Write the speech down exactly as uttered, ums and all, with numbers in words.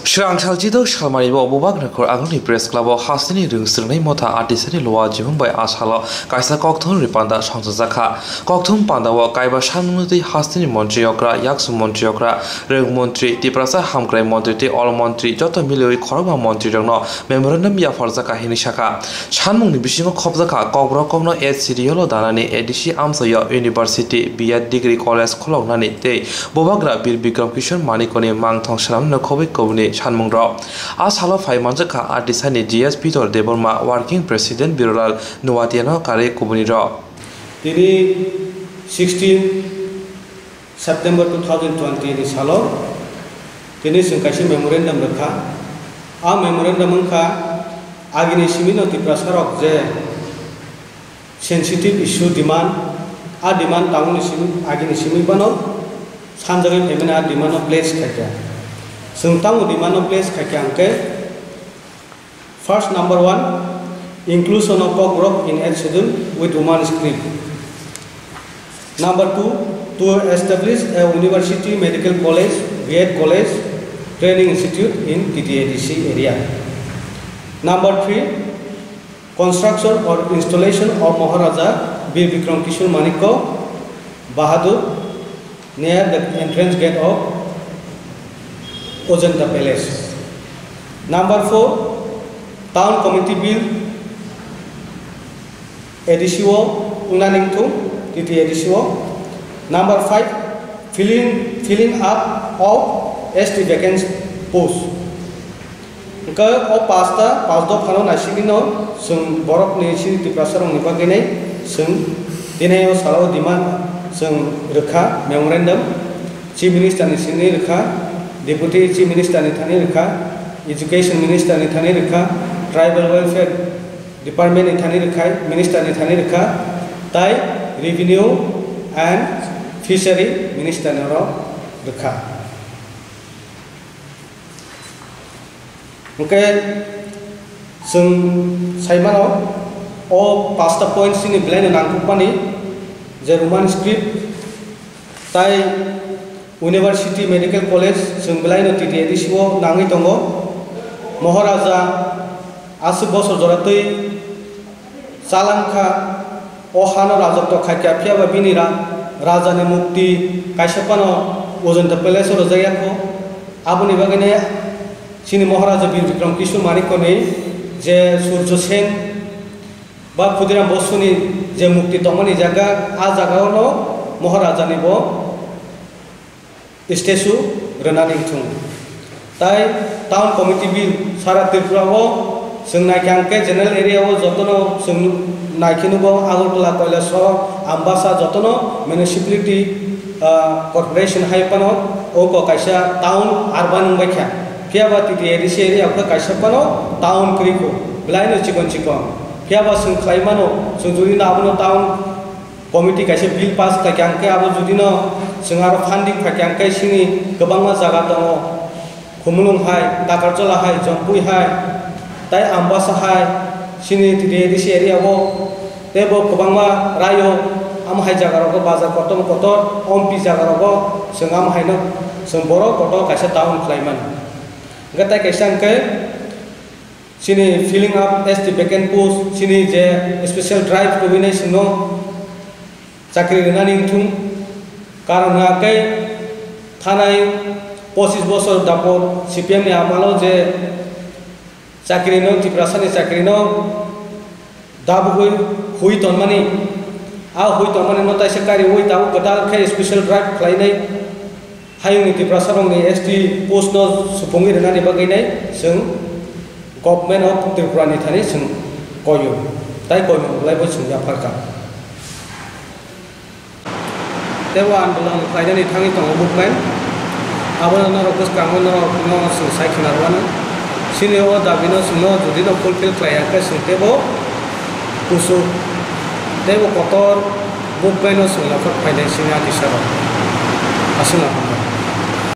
Srang salchi do salmani bo Bubagra khor agoni press club o hasteni rwng swrwngnai motha atisani lowa jimung bai asalo kaisa kokthum ripanda songchajakha. Kokthum panda o kaiba sanmung tei hasteni montri okra, yaksu montri okra, rwng montri, Tiprasa hamkrai montri tei ol montri joto miliwi khorokma montri rokno memorandum yapharjakha hinwi sakha. Sanmungni bisingo khopjakha Kokborok kokno H C D L o danani A D C amchaio university, B Ed degree college kholoknani tei Bubagra Bir Bikram Kishore Manikoni mangthong swnamnani khobwi kubuni sanmungrok. A salo phai manjakha R D C ni G S Pitor Debbarma, Working President Birolal Nuatiano karwi kubunirok. Tini sixteen September two thousand twenty ni salo tini chwng kaisa memorandum rwkha. A memorandum wngkha agini simino Tiprasarok je sensitive issue demand, a demand tangmani simi, agini simi bano sanjagwi phaimani a demand no place khaikha. Chwng tamo demand no place khaikha hwnkhe, first number one, inclusion of Kokborok in Eighth Schedule with Roman script. Number two, to establish a university, medical college, B Ed college, training institute in T T A D C area. Number three, construction or installation of Maharaja Bir Bikram Kishore Manikya Bahadur near the entrance gate of Ajanta Palace. Number four, Town Committee Bill A D C o wngnani wngthung, T T A D C o. Number five, filling, filling up of S T vacant post. Hwnkhe o pasta, pas dophano naisigwino chwng borokni chini Tiprasarokni bagwinai chwng tini o salo demand chwng rwkha memorandum, Chief Minister ni thani rwkha, Deputy Chief Minister ni thani rwkha, Education Minister ni thani rwkha, Tribal Welfare Department ni thani rwkha, Minister ni thani rwkha, tai Revenue and Fishery Minister ni oro rwkha. Hwnkhe chwng sai mano, o pasta point chini belai no nangkukmani, je Roman script tai University Medical College chwng belai no T T A D C o nangwi tongo. Maharaja aswk bosor jora twi chalangkha, o hano rajotw khaikha, phiyaba bini ra-, rajani mukti kaisa phano Ajanta Palace o rwjakya kho. Aboni bagwino chini Maharaja Bir Bikram Kishore Manikyani je Surjo Sen ba Khudiram Bosuni je mukti tongmani jaga, a jagao no Maharajani bo statue rwnani wngthung. Tai Town Committee Bill sara Tripura o chwng naikha hwnkhe general area o jotono chwng naikhe nugo Agartala, Kailasahar, Ambassa jotono municipality, ah, corporation hai phano oko kaisa town urban wngbaikha. Phiyaba T T A D C area o khe kaisa phano town kwrwi kho, belaino chikon chikon. Phiyaba chwng khlai mano, chwng jodi no abono town committee kaisa bill pass khaikha hwnkhe abo jodi no chwng aro funding khaikha hwnkhe chini kwbangma jaga tongo, Khumulwng hai, Takarjala hai, Jampui hai, tai Ambassa hai, chini T T A D C area o teibo kwbangma raio amo hai jaga rogo bazar kotor kotor, ompi jaga rogo chwng amo haino chwng borok kotor kaisa town khlai mano. Hwnkhe tai kaisa hwnkhe Chini filling up S T vacant post, chini je special drive kwbwinai chwngno chakri rwnani wngthung, karon hwnkhe thanai pochis bosor dapot C P M ni amalo je chakrino, Tiprasani chakrino dabugwi hui tonmani, a hui tonmani no taisa kariui tabuk kwtal khe special drive khlainai. Hayungni Tiprasarokni S T post no supungwi rwnani bagwinai chwng Government of Tripura ni thani chwng koiyo, tai koimung belaibo chwng yapharkha. Teibo andolon khlainani thangwi tongo movement, abono norok bwskango norokno chwng sai khna rwmano. Chini o dabi no chwngno jodi no fulfill khlai ya khe chwng teibo kuchuk teibo kotor movement no chwng nokhor phainai chini atisarok. Aswkno.